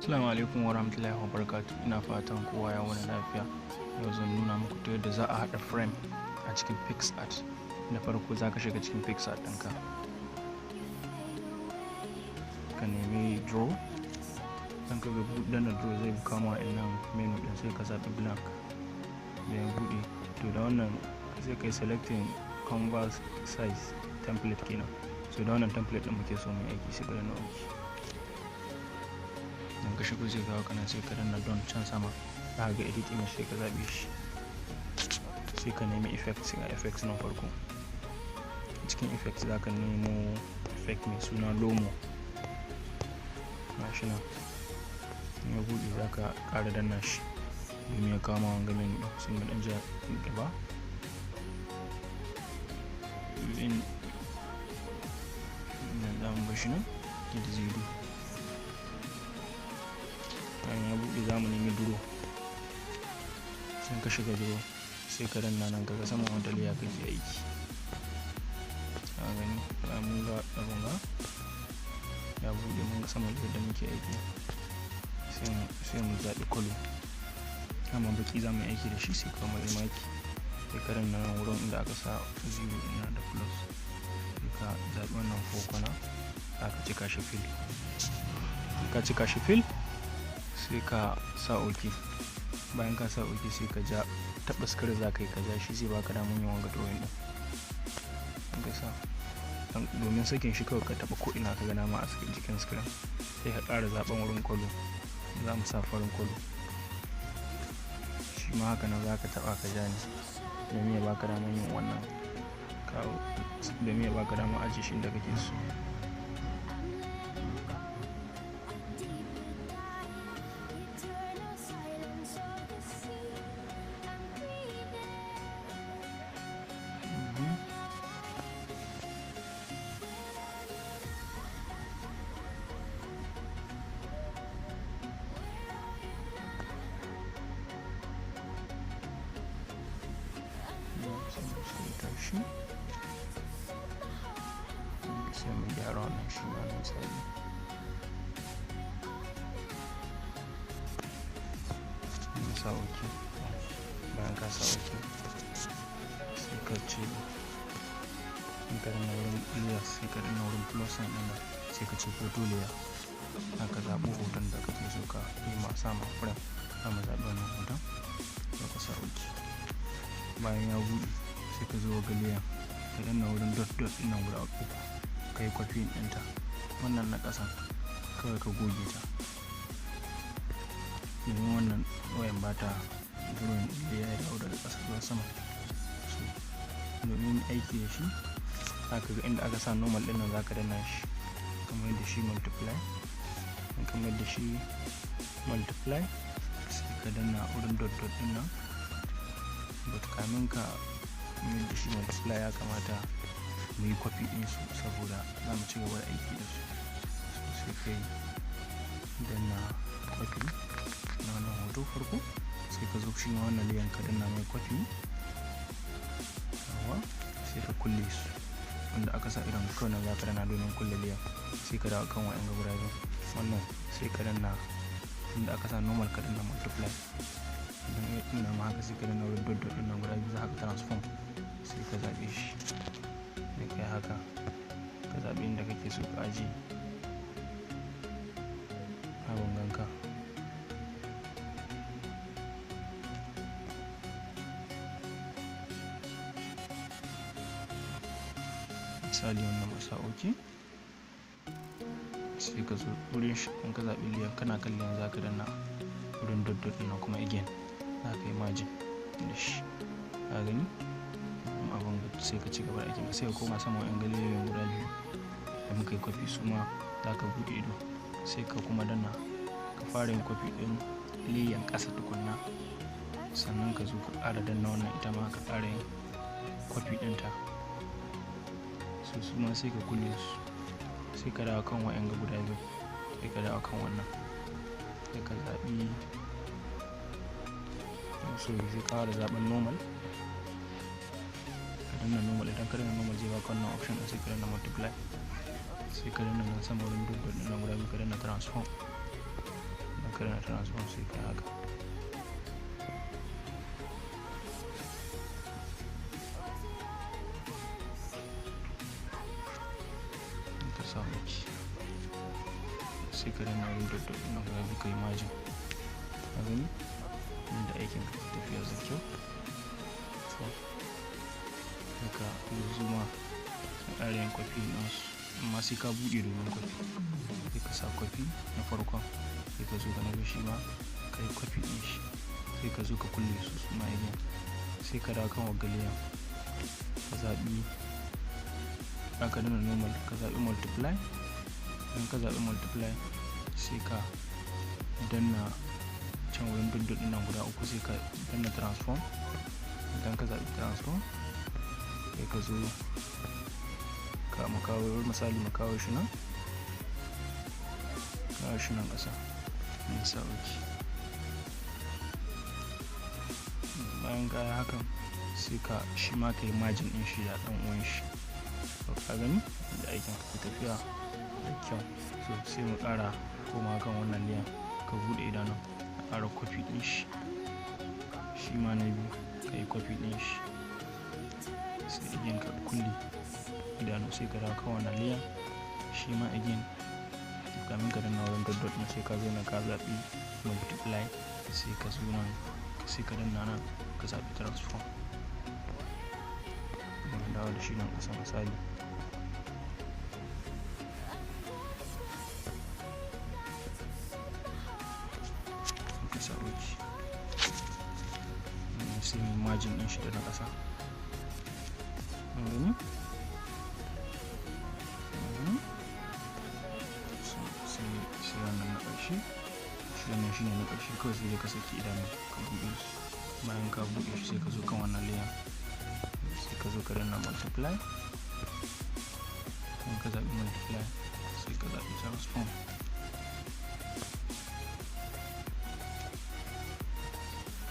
Assalamu alaikum warahmatullahi wabarakatuh. Ina fatan kowa ya wani lafiya. Yau zan nuna muku ta yadda za a haɗa frame a cikin PicsArt. Da farko za ka shiga cikin PicsArt ɗinka, ka nemi draw. Dan ka ga danna draw zai kama wa'innan menu ɗin, sai ka zaɓi blank da ya buɗe. To da wannan sai kai selecting canvas size template kenan. So da wannan template ɗin muke so mu yi aiki, sai ka danna OK. Idan ka shigo zai kawo kana, sai ka danna don can sama, za ka ga edit image, sai ka zaɓe shi, sai ka nemi effects. Ga effects nan farko. Cikin effects za ka nemo effect mai suna Lomo, gashi nan. In ya buɗe, za ka ƙara danna shi domin ya kama wanga menu ɗin. Sai mu ɗan ja gaba in nan, za mu bar shi nan yadda zai yi. Bayan ya buɗe, za mu nemi draw. Sai ka shiga draw, sai ka danna nan, kaga saman wata layer kake aiki. Ka gani, bayan mun ga abun ga ya buɗe, mun ga saman layer da muke aiki, sai mu zaɓi color. Dama baƙi za mu yi aiki da shi, sai ka mai maki, sai ka danna nan wurin inda aka sa zero ina da plus, sai ka zaɓi wannan four corner, za ka cika shi fill. Ka cika shi fill, sai ka sa OK. Bayan ka sa OK, sai ka ja, taɓa screen za ka yi, ka ja shi, zai baka damar yin wanga drawing ɗin. Ka sa domin sakin shi, kawai ka taɓa ko ina ka ga dama a jikin screen, sai ka ƙara zaɓen wurin color. Za mu sa farin color. Shi ma haka nan za ka taɓa ka ja ne domin ya baka damar yin wannan kawo, domin ya baka damar ajiye shi inda kake so. Sai shi sai mu gyara wannan shi ma, misali mu sa OK. Bayan ka sa OK, sai ka ce in ka danna wurin layer, sai ka danna wurin plus sign ɗin nan, sai ka ce photo layer. Za ka zaɓi hoton da kake so ka yi ma sa ma frame. Za mu zaɓi wannan hoton, sai ka sa OK. Bayan ya buɗe, sai ka zo ga layer, ka danna wurin dot dot ɗin nan guda uku, ka yi copy ɗinta. Wannan na ƙasan kawai ka goge ta, domin wannan wayan ba ta drawing ɗin layer ya dawo daga ƙasa zuwa sama. So domin aiki da shi, za ka ga inda aka sa normal ɗin nan, za ka danna shi, ka mai da shi multiply. In ka mai da shi multiply, sai ka danna wurin dot dot ɗin nan. But kamin ka mai da shi multiply, ya kamata mu yi copy ɗin su saboda za mu ci gaba da aiki da su. So sai ka yi danna copy na wannan hoto farko, sai ka zo shi ma wannan layer ka danna mai copy. Yawwa, sai ka kulle su. Wanda aka sa irin kawai nan za ka danna domin kulle layer. Sai ka dawo kan wa'yan guda biyu wannan, sai ka danna inda aka sa normal, ka danna multiply. Idan ya nuna ma haka, sai ka danna wurin dot dot ɗin nan guda biyu, za ka transform, sai ka zaɓe shi. Sai ka yi haka, ka zaɓi inda kake so ka ajiye abin ganka. Misali wannan, mu sa OK. Sai ka zo wurin shi, in ka zaɓi layer, kana kan layer, za ka danna wurin dot dot ɗin nan kuma again za ka yi merging da shi. Ka gani abin, sai ka ci gaba da aiki. Sai ka koma sama, wa'yan layoyin guda biyu da muka yi copy, su ma za ka buɗe ido, sai ka kuma danna, ka fara yin copy ɗin layer ƙasa tukunna, sannan ka zo ka ƙara danna wannan, ita ma ka ƙara yin copy ɗinta. So su ma sai ka kulle su, sai ka dawo kan wa'yan guda biyu, sai ka dawo kan wannan, sai ka zaɓi, so sai ka fara zaɓen normal, ka danna normal. Idan ka danna normal, zai baka wannan option ɗin, sai ka danna multiply. Sai ka danna nan sama wurin dot dot ɗin nan guda biyu, ka danna transform. Ka danna transform, sai ka haka. Ka sa okay, sai ka danna wurin dot dot ɗin guda biyu, ka yi merging. Ka gani inda aikin ka ke tafiya zai kyau. So ka zo ma ka ƙara yin copy ɗinsu, amma sai ka buɗe domin copy. Sai ka sa copy na farkon, sai ka zo ka na biyu, shi ma ka yi copy ɗin shi, sai ka zo ka kulle su su ma again. Sai ka dawo kan wagga layer, ka zaɓi, aka danna normal, ka zaɓi multiply. Idan ka zaɓi multiply, sai ka danna can wurin dot dot ɗin nan guda uku, sai ka danna transform. Idan ka zaɓi transform, sai ka zo ka mu kawo, misali mu kawo shi nan, kawo shi nan ƙasa, mun sa okay. Bayan ka yi hakan, sai ka shi ma ka yi merging ɗin shi da ɗan uwan shi. To, ka gani da aikin ka ke tafiya da kyau. So sai mu ƙara komawa kan wannan layer, ka buɗe idanun, ka ƙara copy ɗin shi, shi ma na biyu ka yi copy ɗin shi, sai again ka kulle idanu. Sai ka dawo kan wannan layer, shi ma again, kamin ka danna wurin dot dot ɗin, sai ka zo nan ka zaɓi multiply, sai ka zo nan, sai ka danna nan, ka zaɓi transform. Mun dawo da shi nan ƙasa, misali ka sa okay, sai mu merging ɗin shi da na ƙasa. Mun gani. Sai wannan na ƙarshe, shi wannan shine na ƙarshe kawai. Sai ka saki idanu, ka buɗe su. Bayan ka buɗe shi, sai ka zo kan wannan layer, sai ka zo ka danna multiply. In ka zaɓi multiply, sai ka zaɓi transform.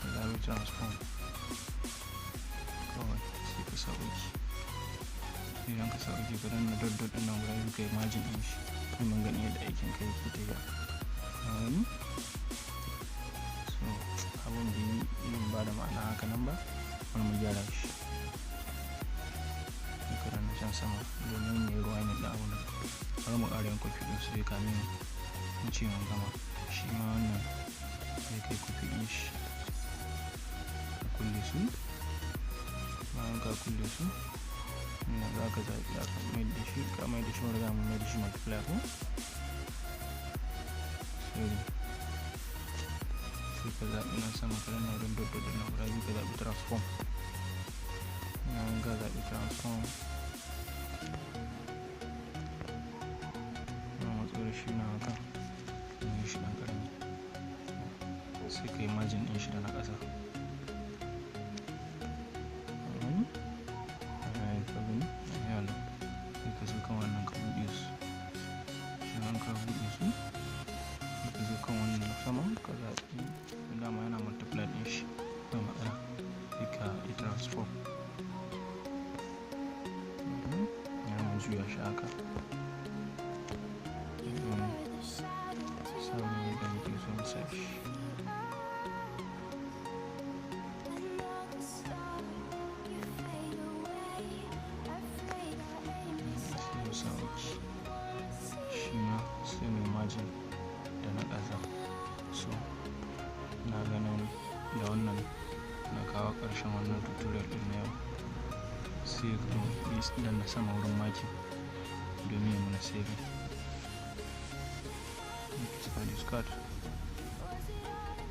Ka zaɓi transform kawai, sai ka sa okay. Idan ka sa okay, ka danna dot dot ɗin nan guda biyu, ka yi merging ɗin shi domin ganin yadda aikin ka yake tafiya. Ka gani? So abun bai yi irin ba da ma'ana haka nan ba, bari mu gyara shi. Sai ka danna can sama domin mu yi rewind ɗin abun nan. Bari mu ƙara yin copy ɗin su kamin mu ce mun gama. Shi ma wannan sai kai copy ɗin shi, ka kulle su. Bayan ka kulle su, nan za ka zaɓi, za ka mai da shi, ka mai da shi, mun riga mun mai da shi multiply ko? Sorry. Sai ka zaɓi nan sama, ka danna wurin dot dot ɗin nan guda biyu, ka zaɓi transform. Bayan ka zaɓi transform, na matso da shi nan haka, mun yi shi ɗan ƙarami. Sai ka yi merging ɗin shi da na ƙasa. Ka gani? Ai, ka gani? Yalla. Sai ka zo kan wannan, ka buɗe su. Bayan ka buɗe su, sai ka zo kan wannan saman, ka zaɓi, dama yana multiply ɗin shi, ba matsala. Sai ka yi transform. Ya mu juya shi haka. Samu yadda muke so mu sa shi. Sai mu sa okay. Shi ma sai mu merging da na ƙasa. So ina ganin da wannan na kawo ƙarshen wannan tutorial ɗin na yau. Sai mu danna sama wurin marking domin ya mana saving. Sa discard.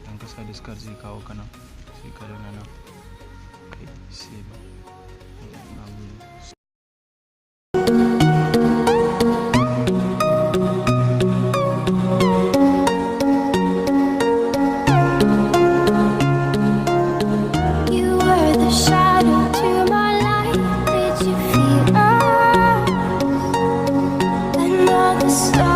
Idan ka sa discard, zai kawo ka nan, sai ka danna nan kai saving. Na gode. You were the shadow to my light. Did you feel us? Another star.